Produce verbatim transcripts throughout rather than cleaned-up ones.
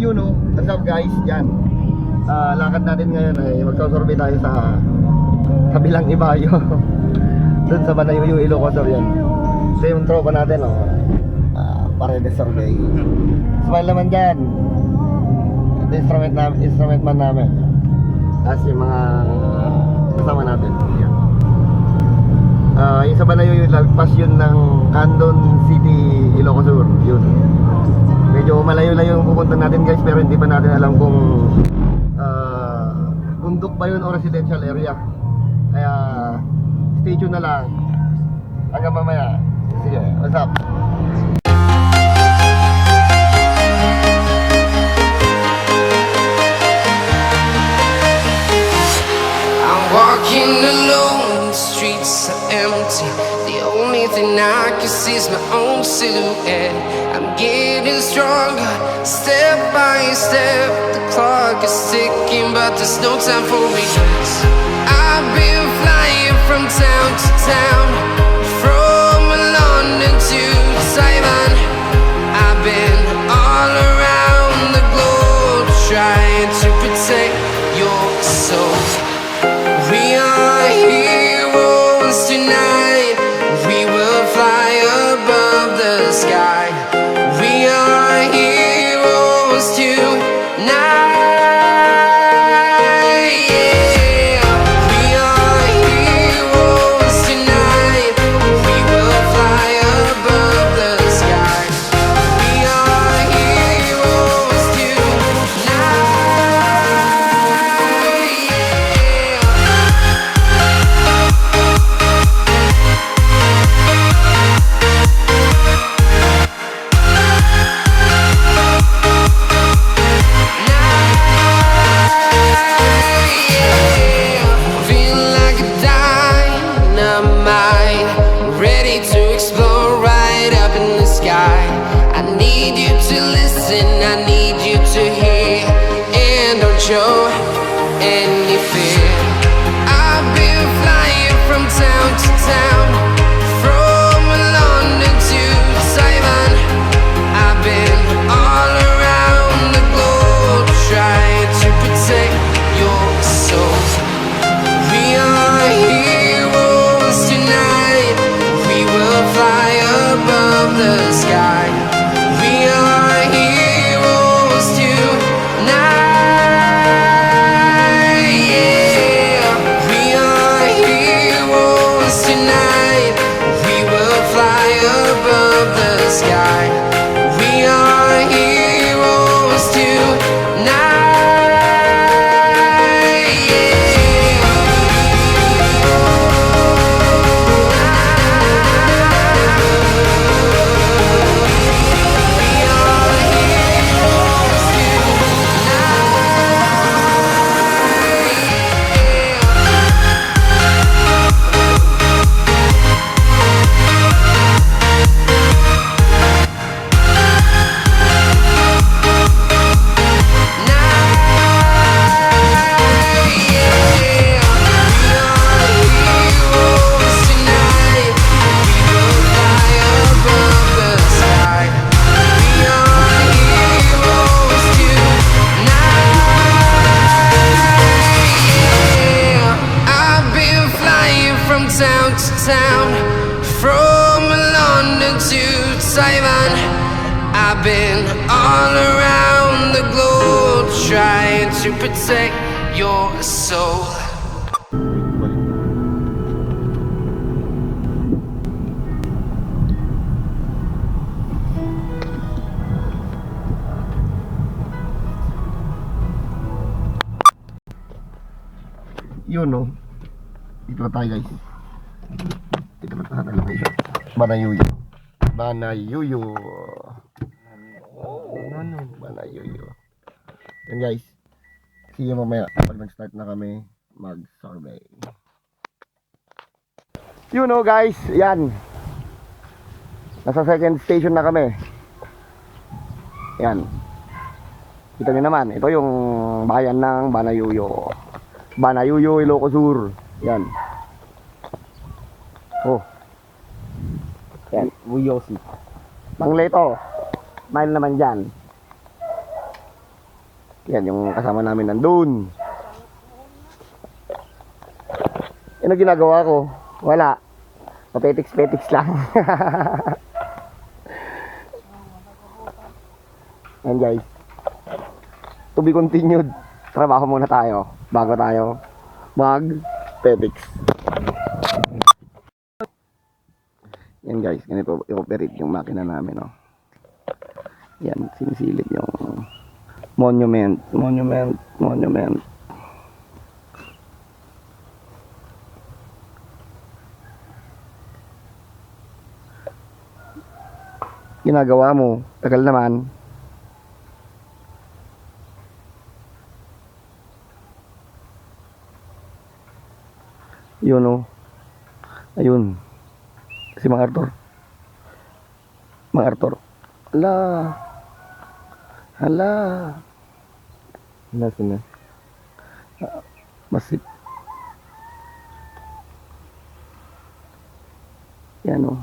Yun, no? What's up, guys? Yan. Ah, lakad natin ngayon ay magsusurvey tayo sa kabilang ibayo. Doon sa Banayuyo, Ilocos Sur yan. Ito yung tropa natin, oh. Ah, Paredes Survey. Smile naman dyan. Ito instrument, na, instrument man namin. Tapos yung mga kasama natin. Yan. Ah, yung sa Banayuyo, lagpas yun ng Candon City, Ilocos Sur. Yun. Medyo malayo-layo yung pupunta natin, guys, pero hindi pa natin alam kung, ah, bundok ba yun o residential area. Kaya stay tuned na lang. Hanggang mamaya. Sige, what's up? I'm walking alone, the streets are empty. The only thing I can see is my own silhouette. I'm getting stronger, step by step. The clock is ticking, but there's no time for regrets. I've been flying from town to town, from London to Taiwan. I've been all around the globe trying to protect your soul. We are heroes tonight. We will fly above the sky. We are heroes tonight. Yeah. We are heroes tonight. We will fly above the sky. We are heroes tonight. Feel like a dynamite, ready to explode right up in the sky. I need you to listen, I need you to hear, and don't show any fear. I've been flying from town to town, from London to Taiwan. I've been all around the globe trying to protect your soul. We are heroes tonight. We will fly above the sky. We are heroes tonight. Yeah. We are heroes tonight. We will fly above the sky. We are heroes tonight. I've been flying from town to town, from London to Taiwan. I've been all around the globe trying to protect your soul. Yun, no? Dito na tayo, guys. Dito na tayo, guys. Banayuyo. Banayuyo. Banayuyo. Yan, guys. See you mamaya pag nag-start na kami mag-survey. Yun, oh, guys, yan. Nasa second station na kami. Yan. Kita niyo naman, ito yung bayan ng Banayuyo. Banayuyo, Ilocos Sur. Yan. Oh. Yan. Uyosi. Pangleto. Smile naman dyan. Yan, yung kasama namin nandun. Ano ginagawa ko? Wala. Papetiks-petiks lang. Yan, guys. To be continued. Trabaho muna tayo bago tayo mag-petiks. Yan, guys, ganito i-operate yung makina namin, oh. Yan, sinisilip yung monument, monument, monument. Ginagawa mo, tagal naman. Yun, oh. Ayun. Si Mang Arthur. Mang Arthur. Hala. Hala. Nasaan na? Ah, masip. Yan, oh.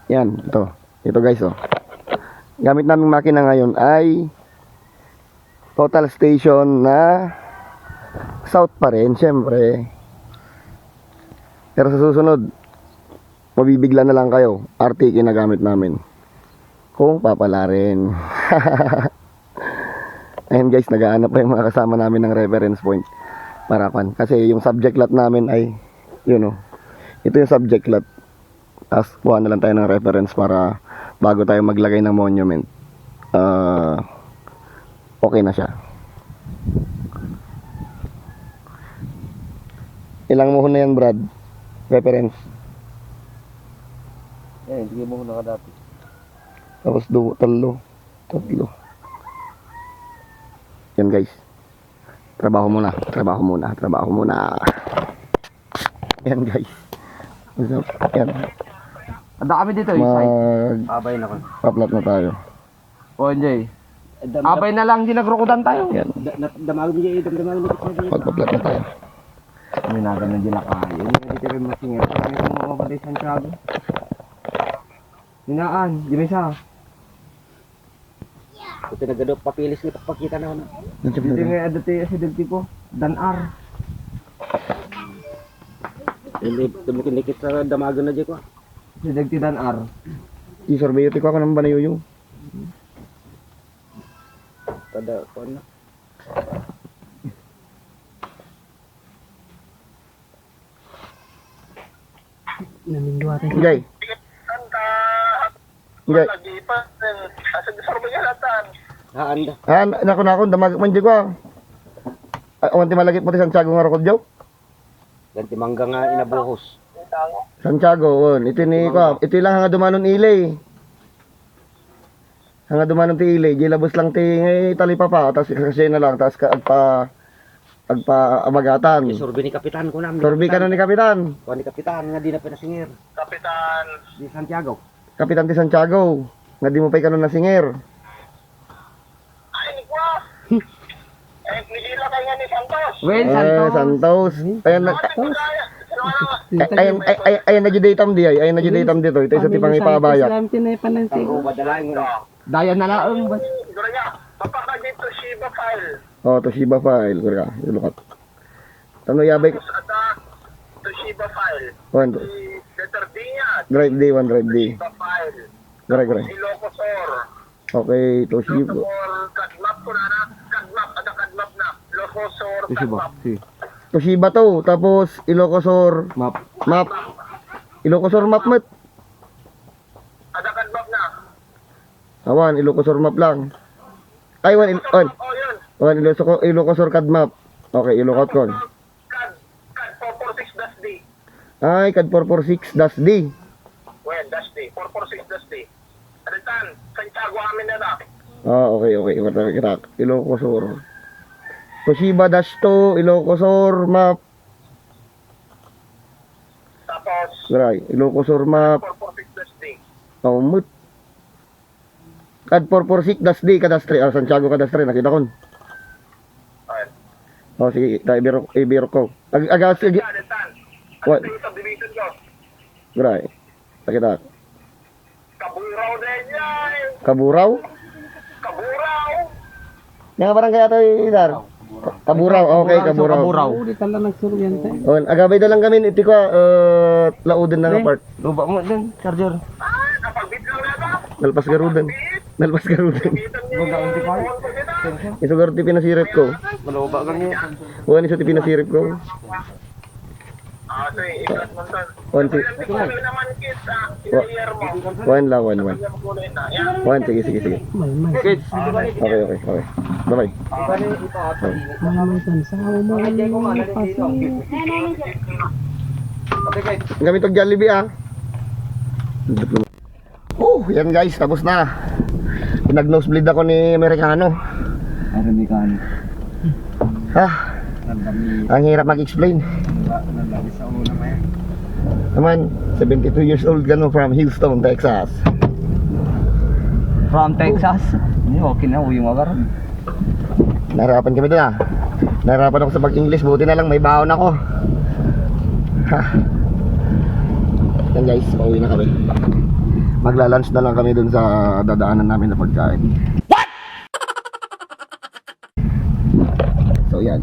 Yan, ito. Ito, guys, oh. Gamit naming makina ngayon ay Total Station na South pa rin, syempre. Pero sa susunod, mabibigla na lang kayo. R T K na gamit namin. Kung papalarin. Ayan, guys, nagaanap pa yung mga kasama namin ng reference point. Para kwan. Kasi yung subject lot namin ay, yun, oh. Ito yung subject lot. Tapos kuha na lang tayo ng reference para bago tayo maglagay ng monument. Ah, okay na siya. Ilang muhon na yan, Brad? Reference. Eh, hindi mo na ka dati. Tapos duwa, tatlo. Tatlo. Yan, guys. Trabaho muna, trabaho muna, trabaho muna. Yan, guys. Yan. Ada kami dito, isay. Mag- Abay na ko. Paplat na tayo. O, Jay. Abay na lang, di nagrukudan tayo. Yan. Da-, na-, damagin niya, damdamagin niya. Magpaplat na tayo. Minagan na di lakay. Hindi na dito rin masingil. Kami kung mga patay Santiago. Hinaan, di may isa. Ito nagado, papilis nga ipapakita na, ano. Dito nga, dito yung asidagti ko. Danar. Hindi, tumukinikit sa damagan na di ko. Asidagti danar. Isurvey ti ko ako ng banayoyo. Kada, kuwan na. Naminduatan siya. Jay. Jay. Haan da. Ah, nako, nako, damag man di ko, ah. Ah, awan ti malagip mo ti Santiago nga rukod, Joe? Yan ti mangga nga inabuhos. Santiago, on. Iti ni, ko, iti lang nga dumanon ili. Nga dumanon ti ili, di labos lang ti, eh, talipapa, tas kasi na lang, tas ka, agpa, agpaabagatan. Isurbi ni Kapitan, kunam, ni Surbi Kapitan. Kano ni Kapitan? Kuwan ni Kapitan, nga di na pinasingir. Kapitan. Di Santiago. Kapitan ti Santiago, nga di mo pay kano nasingir. Ay, ni Juan. Eh, ni Gila kay nga ni Santos. Well, eh, Santos. Santos. Ayan na. Santos. Ay, ayan, ay, ay, ayan na jud itam di, ay, ayan na jud itam dito. Ito sa ti pangipabaya. Santos lang tinay panansin. Daya na laeng ba? Dura niya, mapakadi Toshiba file. Oh, Toshiba file, kura, ilukat. Tano yabay? Tapos ada, Toshiba file. One. Letter D niya. Drive D, one drive D. Toshiba file. Gray, gray. Ilocosur. Okay, Toshiba. Ilocosur, Cadmap ko na na. Cadmap, ada Cadmap na. Ilocosur, Toshiba, Cadmap. Si. Toshiba to, tapos Ilocosur. Map. Map. Ilocosur map met. Ada Cadmap na. Awan, Ilocosur map lang. Ay, wan, il-, wan. Oh, yun. Wan, Ilocosur, Ilocosur Cadmap. Okay, ilukot ko. Cad, Cad four four six dash D. Ay, Cad four four six dash D. Well, dash D. Four four six dash D. Alitan, Santiago amin na na. Ah, okay, okay. Kita, kita. Ilocosur. Toshiba dash two, Ilocosur map. Tapos, Gray, Ilocosur map. Four four six dash D. Paumut. Cad four four six dash D, cadastre. Ah, Santiago cadastre, nakita kon. Ayan. Oh, sige, ta, ibiro, ibiro ko. Ag-, agas, ag-, Alitan, what? Alitan yung subdivision ko. Gray. Nakita. Kaburaw na yan, yan. Kaburaw? Kaburaw. Nga barangay ato, Idar? Kaburaw, okay, Kaburaw. Kaburaw. Uli ka lang nagsuryante. On, agabay da lang kami, iti ko, uh, lauden na nga part. Luba mo din, charger. Nalpas garuden. Nalpas garuden. Luba mo din, charger. Isu garud ti pinasirip ko. Maluba kami. Wan, isu ti pinasirip ko. Wan, si-, wa-, wan lang, wan, wan. Wan, sige, sige, sige. May, may. Okay, okay, okay. Bye-bye. May, may, tan, sa, amo, ano, paso. Gamit ang Jollibee, ah. Oh, yan guys, tapos na. Pinag-nosebleed ako ni Amerikano. Amerikano. Ah, ang hirap mag-explain. Naman, seventy-two years old kano from Houston, Texas. From Texas? Hindi, okay na, uwi mo karon. Nahirapan kami doon, ah. Nahirapan ako sa pag-English. Buti na lang may baon ako. Ha. Yan guys, pauwi na kami. Magla-lunch na lang kami doon sa dadaanan namin na pagkain. What? So yan.